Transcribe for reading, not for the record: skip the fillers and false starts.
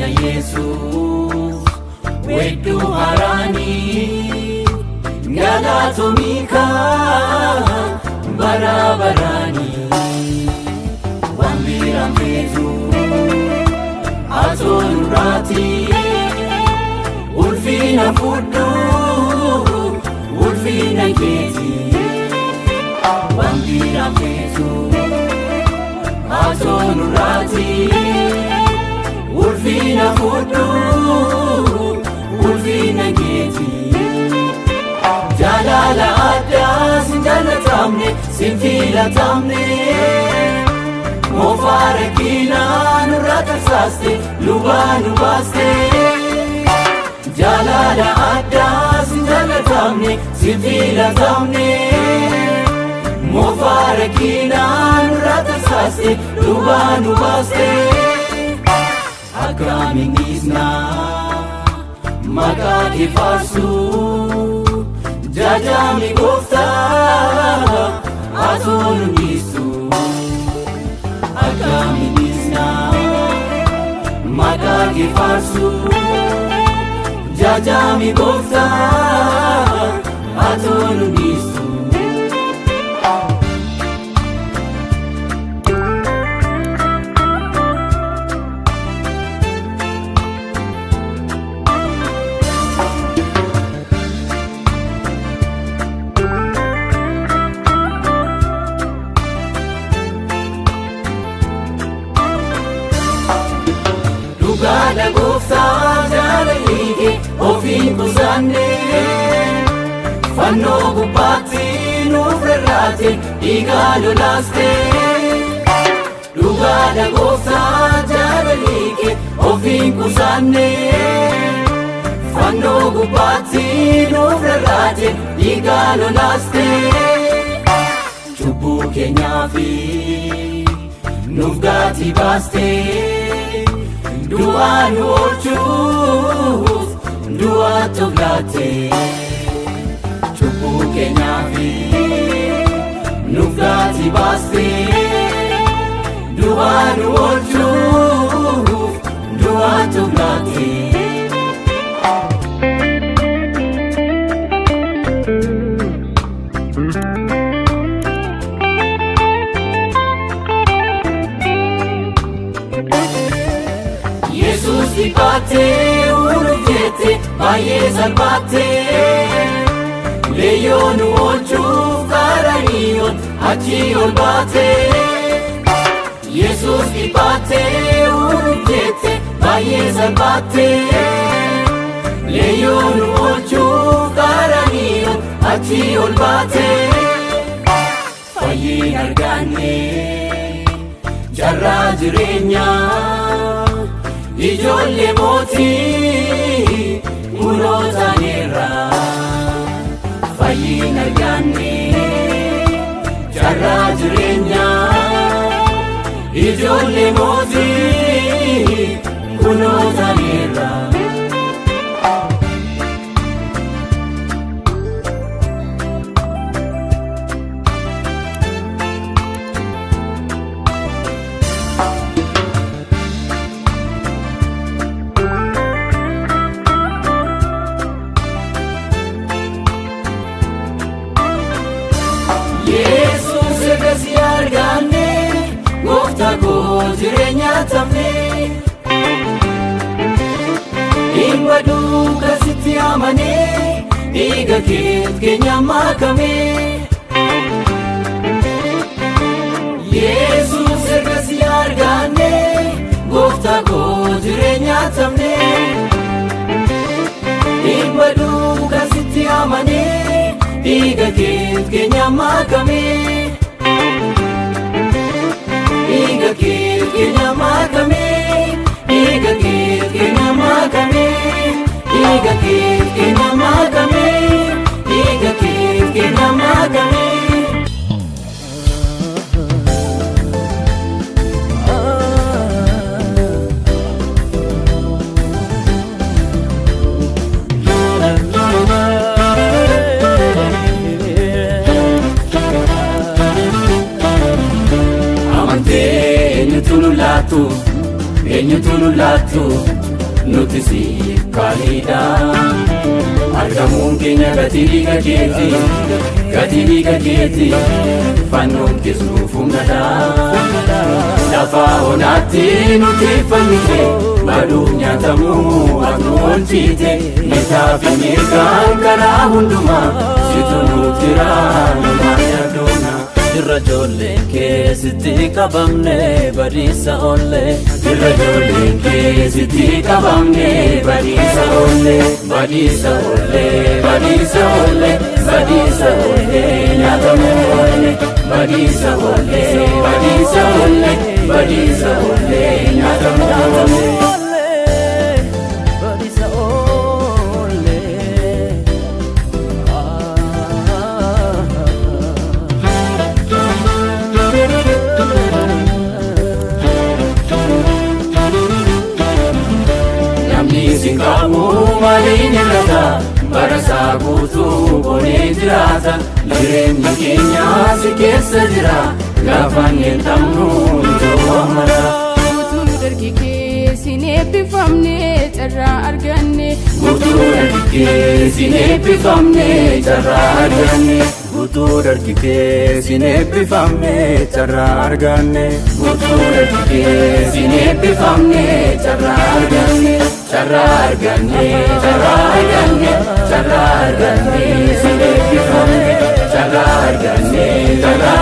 Keenya Yesuus wedduu haraanii galatoomika bara baraanii waan biraan feetu atoo nurraati ulfina fudhu ulfina keeti waan biraan feetu atoo nurraati. Ulfina fudhu ulfina keeti jaalala addaa sin jaalatamne sin filatamne moofaara kiinaa nurraa tarsaaste lubaa nu baaste jaalala addaa sin jaalatamne sin filatamne moofaara kiinaa nurraa tarsaaste lubaa nu baaste. Akkamiin dhiisnaa maqaa kee faarsu jajami gooftaa atoo nu dhiistu. Akkamiin dhiisnaa maqaa kee faarsu jajami gooftaa atoo nu dhiistu. Dhugaadha gooftaa jaalalli kee ofiin kusaanne fannoo gubbaatti nuuf rarraate dhiigaa lolaaste. Dhugaadha gooftaa jaalalli kee ofiin kusaanne fannoo gubbaatti nuuf rarraate dhiigaa lolaaste. Cubbuu keenyaafi nuuf gaatii baaste. Du'aa nu oolchuuf du'aa tolaatte cubbuu keenyaafi nuuf gaatii baaste du'aa nu oolchuuf du'aa tolaatte. Yesuus dhibaatee unuuf jette baay'ee salphaattee leeyyoo nu oolchuuf karaniyoon achii ol baatee. Yesuus dhibaatee unuuf jette baay'ee salphaattee leeyyoo nu oolchuuf karaniyoon achii ol baatee. Fayyiin argannee jarraa jireenyaa. Ijoollee mootii kunoo taaneerra fayyiin arganne carraa jireenyaa. Ijoollee mootii kunoo taaneerra. Yesuus erga si arganne gooftaa koo jireenya tamne hin baduu kan sitti amane dhiiga keet keenya makame. Yesuus erga si arganne gooftaa koo jireenya tamne hin baduu kan sitti amane. Dhiiga keet keenya makame. Dhiiga keet keenya makame. Dhiiga keet keenya makame. Dhiiga keet keenya makame. Dhiiga keet keenya makame. Amantee eenyutu nu laatu? Eenyutu nu laatu? Nuti siif qaaliidha. Argamuun keenya gatii dhiiga keeti, gatii dhiiga keeti, fannoon kees nuuf humnadha. Lafa onaatti nuti fannite, baduuf nyaatamuu ati nu oolchite, bitaa fi mirgaan karaa hundumaa, situ nuuf jira numaan yaaddoona. Jirra ijoolleen keessatti qabamne badiisa oolle. Jirra ijoolleen keessatti qabamne badiisa oolle, badiisa oolle, badiisa oolle, badiisa oolle, nyaatamuu oolle, badiisa oolle, badiisa oolle, badiisa oolle, nyaatamuu oolle. Badiisa oolle. Namni si qabu maaliin irrata, barasaa guutuu bonee jiraata. Jireenyi keenya si keessa jira, gaafa nyeetamnu ijoo amata. Guutuu dargaggeessi sin eebbifamne carraa arganne. Guutuu dargaggeessi sin eebbifamne carraa arganne. Guutuu dargaggeessi sin eebbifamne carraa arganne. Guutuu dargaggeessi sin eebbifamne carraa arganne. Carraa arganne, carraa arganne, carraa arganne sin eebbifamne. Carraa arganne, carraa